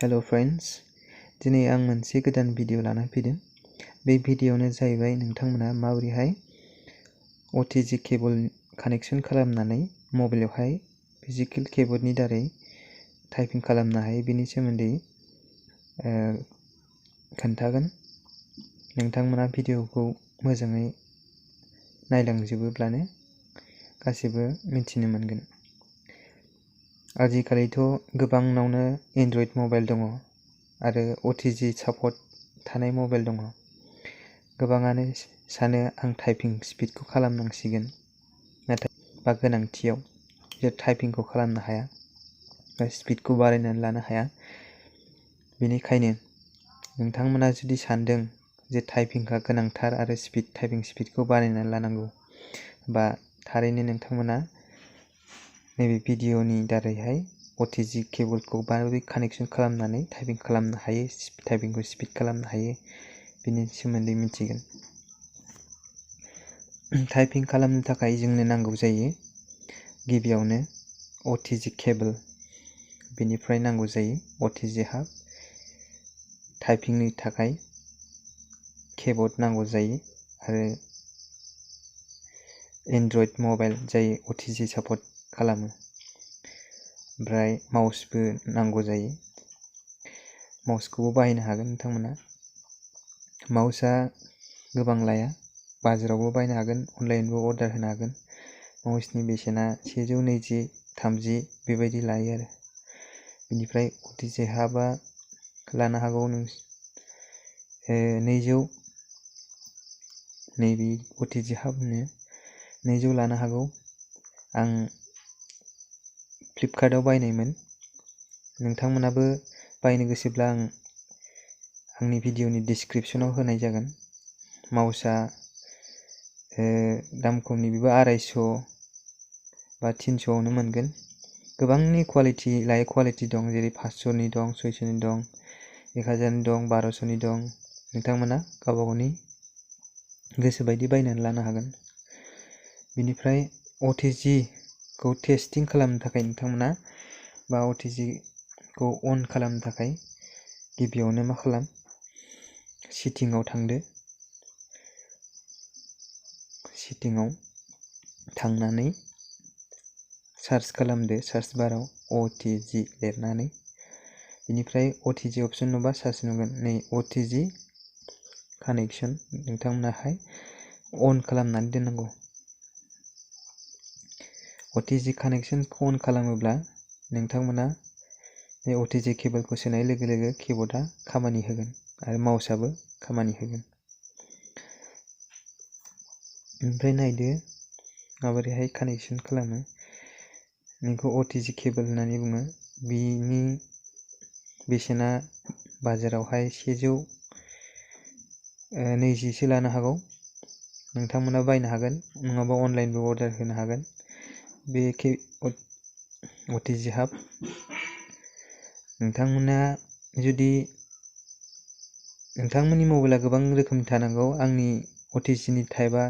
Hello friends, दिनै आं मोनसे गोदान भिडिअ लाना फैदों। बे भिडिअआनो जाहैबाय नोंथांमोना माबोरैहाय OTG केबल कानेक्शन खालामनानै मबाइलावहाय फिजिकेल कीबोर्डनि दारै टाइपिं खालामनो हायो बेनि सोमोन्दै खोन्थागोन। नोंथांमोना भिडिअखौ मोजाङै नायलांजोबोब्लानो गासिबो मिथिनो मोनगोन। आजिखालिथ' गोबांनावनो एन्ड्रइड मबाइल दङ आरो OTG सापर्ट थानाय मबाइल दङ। गोबाङानो सानो आं टाइपिं स्पिडखौ खालामनांसिगोन, नाथाय गोनांथियाव जे टाइपिंखौ खालामनो हाया बा स्पिडखौ बारायनानै लानो हाया। बेनिखायनो नोंथांमोना जुदि सानदों जे टाइपिंआ गोनांथार आरो टाइपिं स्पिडखौ बारायनानै लानांगौ, बा थारैनो नोंथांमोना नैबे भिडिअनि दारैहाय OTG केबलखौ माबोरै कानेक्शन खालामनानै टाइपिं खालामनो हायो, टाइपिंखौ स्पिड खालामनो हायो, बेनि सोमोन्दै मिथिगोन। टाइपिं खालामनो थाखाय जोंनो नांगौ जायो गिबियावनो OTG केबल, बेनिफ्राय नांगौ जायो OTG हाब, टाइपिंनि थाखाय कीबोर्ड नांगौ जायो आरो एन्ड्रइड मबाइल जाय OTG सापर्ट खालामो, ओमफ्राय माउसबो नांगौ जायो। माउसखौबो बाहायनो हागोन नोंथांमोना। माउसआ गोबां लाया, बाजारावबो बायनो हागोन, अनलाइनबो अर्डार होनो हागोन। माउसनि बेसेना 120, 30 बेबायदि लायो आरो। बेनिफ्राय OTG हाबा लानो हागौ 200, नैबे OTG हाबनो 200 लानो हागौ। आं फ्लिपकार्टआव बायनायमोन। नोंथांमोनाबो बायनो गोसोब्ला आंनि भिडिअनि डिसक्रिपसनाव होनाय जागोन। माउसआ दाम खमनि बेबो 250 बा 300आवनो मोनगोन। गोबांनि क्वालिटि लायै क्वालिटि दं, जेरै 500नि दं, 600नि दं, 1000नि दं, 1200नि दं। नोंथांमोना गावबा गावनि गोसो बायदि बायनानै लानो हागोन। बेनिफ्राय OTG खौ टेस्टिं खालामनो थाखाय नोंथांमोना बा OTG खौ अन खालामनो थाखाय गिबियावनो मा खालाम, सेटिंआव थांदो। सेटिंआव थांनानै सार्च खालामदो, सार्च बाराव OTG लिरनानै। बेनिफ्राय OTG अपसन नुबा सार्च नुगोन, नै OTG कानेक्शन नोंथांमोनाहाय अन खालामनानै दोननांगौ। OTG कानेक्शनखौ अन खालामोब्ला नोंथांमोना बे OTG केबलखौ सोनाय लोगो लोगो कीबोर्डआ खामानि होगोन आरो माउसआबो खामानि होगोन। ओमफ्राय नायदो माबोरैहाय कानेक्शन खालामो। नोंखौ OTG केबल होननानै बुङो। बिनि बेसेना बाजारावहाय 120सो लानो हागौ। नोंथांमोना बायनो हागोन, नङाबा अनलाइनबो अर्डार होनो हागोन। बे OTG हाब नोंथांमोना जुदि नोंथांमोननि मबाइला गोबां रोखोमनि थानांगौ। आंनि OTGनि टाइपआ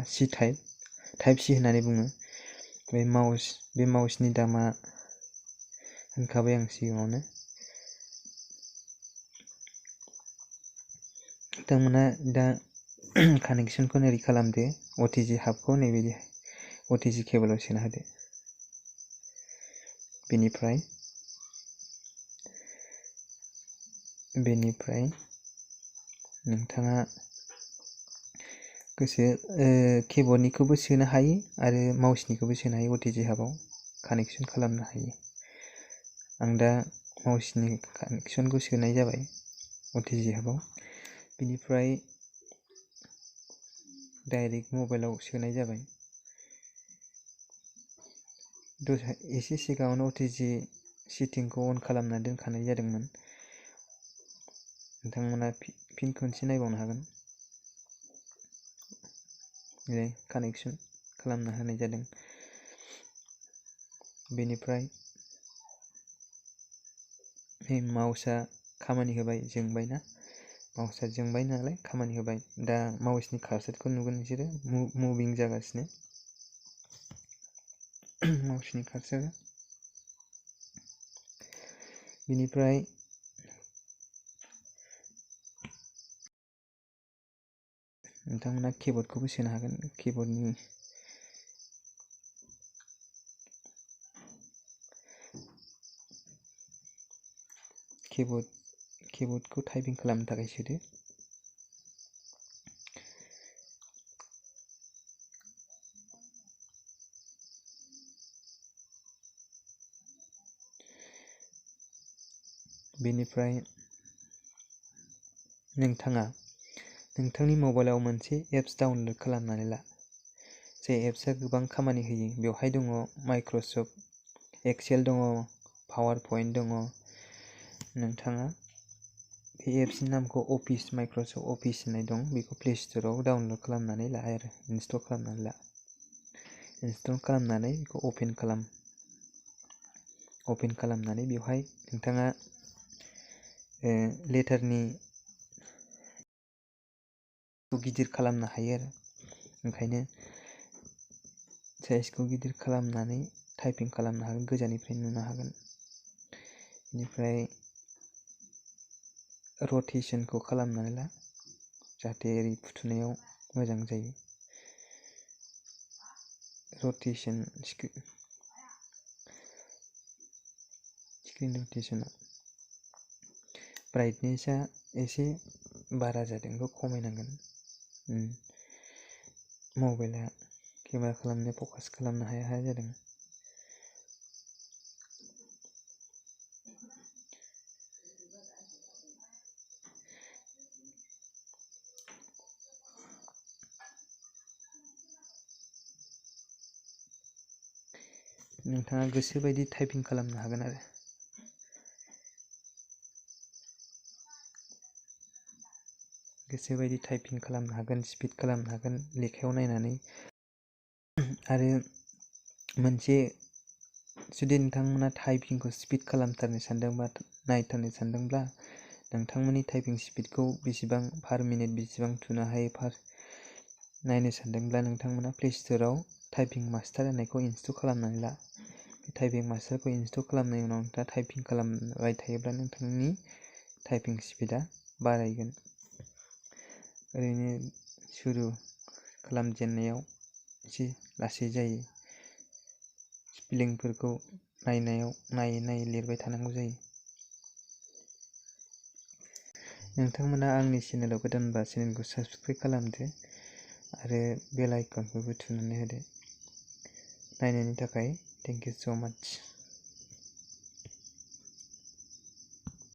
टाइप C होननानै बुङो। बे माउसनि दामा होनखाबाय आं सिगाङावनो। नोंथांमोना दा कानेक्शनखौ ओरै खालामदो। OTG हाबखौ नैबायदि OTG केबलाव सोना होदो। बेनिफ्राय नोंथाङा गोसो कीबोर्डनिखौबो सोनो हायो आरो माउसनिखौबो सोनो हायो। OTG हाबाव कानेक्शन खालामनो हायो। आं दा माउसनि कानेक्शनखौ सोनाय जाबाय OTG हाबाव। बेनिफ्राय डाइरेक्ट मबाइलाव सोनाय जाबाय। एसे सिगाङावनो OTG सेटिंखौ अन खालामना दोनखानाय जादोंमोन। नोंथांमोना फिन खनसे नायबावनो हागोन। कानेक्शन खालामना होनाय जादों। बेनिफ्राय माउसआ खामानि होबाय, जोंबायना, माउसआ जोंबाय नालाय खामानि होबाय। दा माउसनि कार्सारखौ नुगोन नोंसोरो, मुभिं जागासिनो माउसनि कार्सारा। बेनिफ्राय नोंथांमोना किबोर्डखौबो सोनो हागोन। किबोर्डखौ टाइपिं खालामनो थाखाय सोदो। बेनिफ्राय नोंथाङा नोंथांनि मबाइलाव मोनसे एप्स डाउनलड खालामनानै ला। जे एप्सआ गोबां खामानि होयो। बेवहाय दङ माइक्रसफ्ट एक्सेल दङ, पावार पइन्ट दङ। नोंथाङा बे एप्सनि नामखौ माइक्रसफ्ट अफिस होननाय दं, बेखौ प्ले स्ट'राव डाउनलड खालामनानै ला आरो इनस्टल खालामनानै ला। इनस्टल खालामनानै बेखौ अपेन खालामनानै बेवहाय नोंथाङा लेटारनि गिदिर खालामनो हायो आरो ओंखायनो साइजखौ गिदिर खालामनानै टाइपिं खालामनो हागोन, गोजाननिफ्राय नुनो हागोन। बेनिफ्राय रटेसनखौ खालामनानै ला, जाहाथे ओरै फुथुनायाव मोजां जायो। स्क्रिन रटेसना ब्राइटनेसा एसे बारा जादों, बेखौ खमायनांगोन। मबाइला केमेरा खालामनो फकास खालामनो हाया जादों। नोंथाङा गोसोबायदि टाइपिं खालामनो हागोन आरो। गोसोबायदि टाइपिं खालामनो हागोन, स्पिड खालामनो हागोन लेखायाव नायनानै। आरो जुदि नोंथांमोना टाइपिंखौ स्पिड खालामथारनो सानदोंबा, नायथारनो सानदोंब्ला, नोंथांमोननि टाइपिं स्पिडखौ बेसेबां पार मिनिट बेसेबां थुनो हायो नायनो सानदोंब्ला, नोंथांमोना प्ले स्ट'राव टाइपिं मास्टार होननायखौ इनस्टल खालामनानै ला। बे टाइपिं मास्टारखौ इनस्टल खालामनायनि उनाव नोंथाङा टाइपिं खालामबाय थायोब्ला नोंथांनि टाइपिं स्पिडा बारायगोन। ओरैनो सुरु खालामजेननायाव एसे लासै जायो। स्पेलिंफोरखौ नायै लिरबाय थानांगौ जायो। नोंथांमोना आंनि चेनेलाव गोदानबा चेनेलखौ साबस्क्राइब खालामदो आरो बेल आइकनखौबो थुनानै होदो। नायनायनि थाखाय थेंक इउ स' माच।